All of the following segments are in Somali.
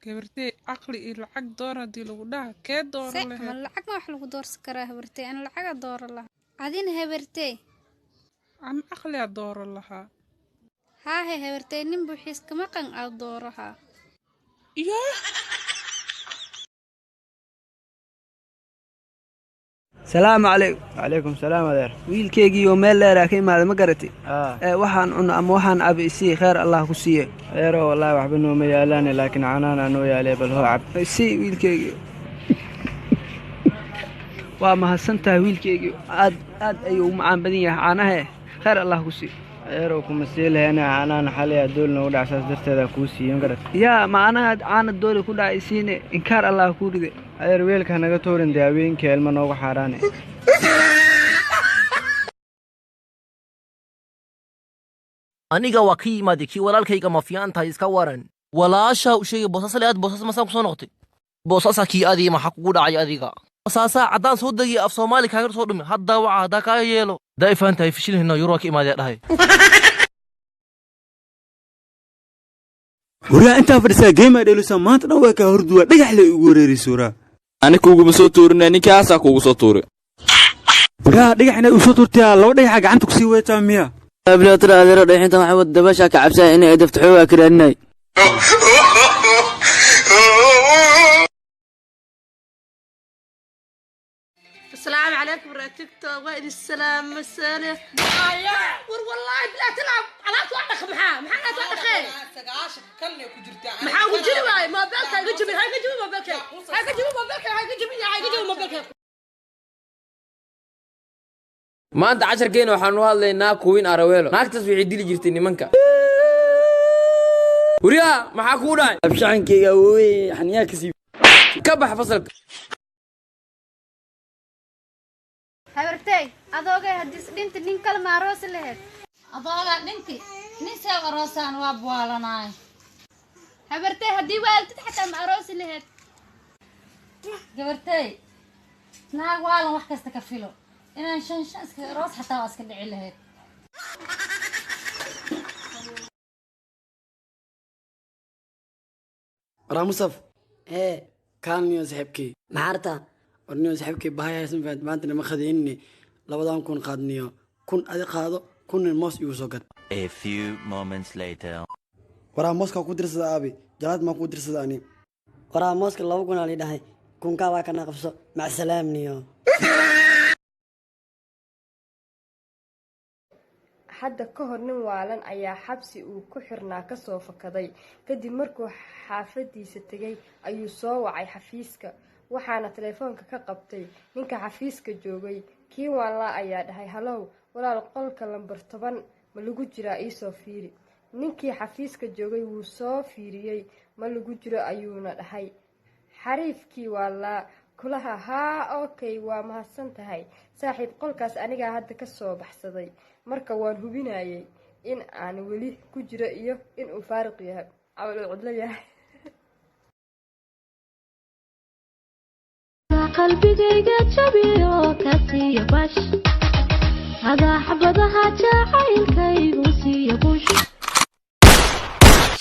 Gabartey, caqli iyo lacag door haddii lagu dhaha, kee Se dooran ma lahayd? Lacag ma wax lagu doorsan karaa, habartey? Ana lacaga dooran lahaa. Adina, habartey? An caqliyaa dooran lahaa. Haahe, habartey, nin buuxiis kama qan aad doorahaa. Yaa. Salaamu calaykum. Calaykum salaam, adeer. Wiilkeygiioo meel dheeraa ka imaada, ma garatay? Aa. Ee waxaan cunno ama waxaan cabo isii, kheyr Allah ku siiye. Adeero, wallaahi waxba nooma yaalaane, laakiin canaan aa noo yaalee, bal hoo cab. Isii, wiilkeygii. Waa mahadsan tahay, wiilkeygii. Aad aad ayuu u macaan badan yahay caanahe, kheyr Allah ku siiyo. Adeerow, kuma sii laheena canaan xalay aa dool noogu dhac, saas darteeda kuu siiyo, ma garat? Yaa macnaha caana dooli ku dhacay isiine? Inkaar Allah kuu ride. Adeer, weelka hanaga tuurin dee, haweenkii ilma noogu xaaraane. Aniga waa ka yimaaday kii walaalkayga, ma fiican tahay? Iska waran walaashaa u sheegay Boosasale aad Boosas masaan kusoo noqotay. Boosasa kii adiga, maxaa kugu dhacay adiga? Boosaasaa caddaan soo degiy, af Soomaali kaaga soo dhumi haddaa waca haddaa kaa yeelo daa ifaan tahay fishilhina Yurwa ka imaadaya dhahay. Waraa, intaa fadhisaa geemaa dheelusaa maanta dhan, waa kaa horduwaa, dhagax lay ugu wareeraysa, waraa. Ani kuuguma soo tuurina, ninkaasaa kuugu soo tuuri. Waraa, dhagax inaad u soo tuurtaa, laba dhagaxa gacanta kusii wadataa miya? Abilaatir, adeero, dhexinta waxay wada dabasha ka cabsaya inay edafta xoogaa ka raadinay. السلام عليكم رأي تيك توك، وين السلام مسألة ور والله بلا تلعب على توعدك محا محا توعدك maxaa ugu jiri waaye moobeelka iga jibin, ha iga jibin moobeelka, ha iga jibin moobeelka, ha iga jibin, ha iga jibin moobeelka. Maanta casharkeena waxaanu hadlaynaa Queen Arawelo. Naagtaas waxay dili jirtay nimanka. Wariyaa, maxaa kuu dhacay? Abshaxankeyga awoowe xaniyaa kasii. Ka bax fasalka. Habartey, adoogay haddii isdhinti, nin kale ma aroosi lahayd? Adoogaa dhinti, nin see aroosaan? Waa buwaalanaay. Habartey, haddii waaltid xataa ma aroosi lahayd? Gabartey, naag waalan wax kasta ka filo. Inaan shan shan iska aroos xataa waa iska dhici lahayd. Waraa Musaf, ee kaalniyo saaxiibkey. Maxaa rabtaa? Warniyo saaxiibkey, bahayaysan fahamtay, maanta nama khadaynine, 2000 qaadniyo, 1000 adi qaado, 1000 moos igu soo gad. A few moments later. Waraa, mooskaa ku dirsada, aabi jalaad maa ku dirsada ani. Waraa, mooska 2000 aa lii dhahay, 1000-kaa waa kana, qabso, macsalaamniyo. Hadda ka hor nin waalan ayaa xabsi uu ku xirnaa kasoo fakaday. Kadib markuu xaafadiisa tegay ayuu soo wacay xafiiska, waxaana telefoonka ka qabtay ninka xafiiska joogay. Kii waanlaa ayaa dhahay, "Halow walaal, qolka lambar 10 ma lagu jiraa? Iisoo fiiri." Ninkii xafiiska joogay wuu soo fiiriyey, "Ma lagu jiro," ayuuna dhahay. Xariifkii waalaa kulaha, "Haa, okay, waa mahadsan tahay saaxiib, qolkaas anigaa hadda kasoo baxsaday, marka waan hubinayay in aan weli ku jiro iyo inuu faaruq yahay, camal uu cidlo yahay." Qalbigayga jabiyo ka siiya bash adaa xabadaha jacaylkaygu siiya bush.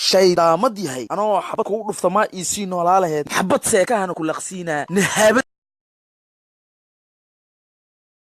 Shaydaamad yahay, anoo xabad kugu dhufta maa iisii noolaa laheyd, xabad seekahana ku laqsiinaa nahaabad.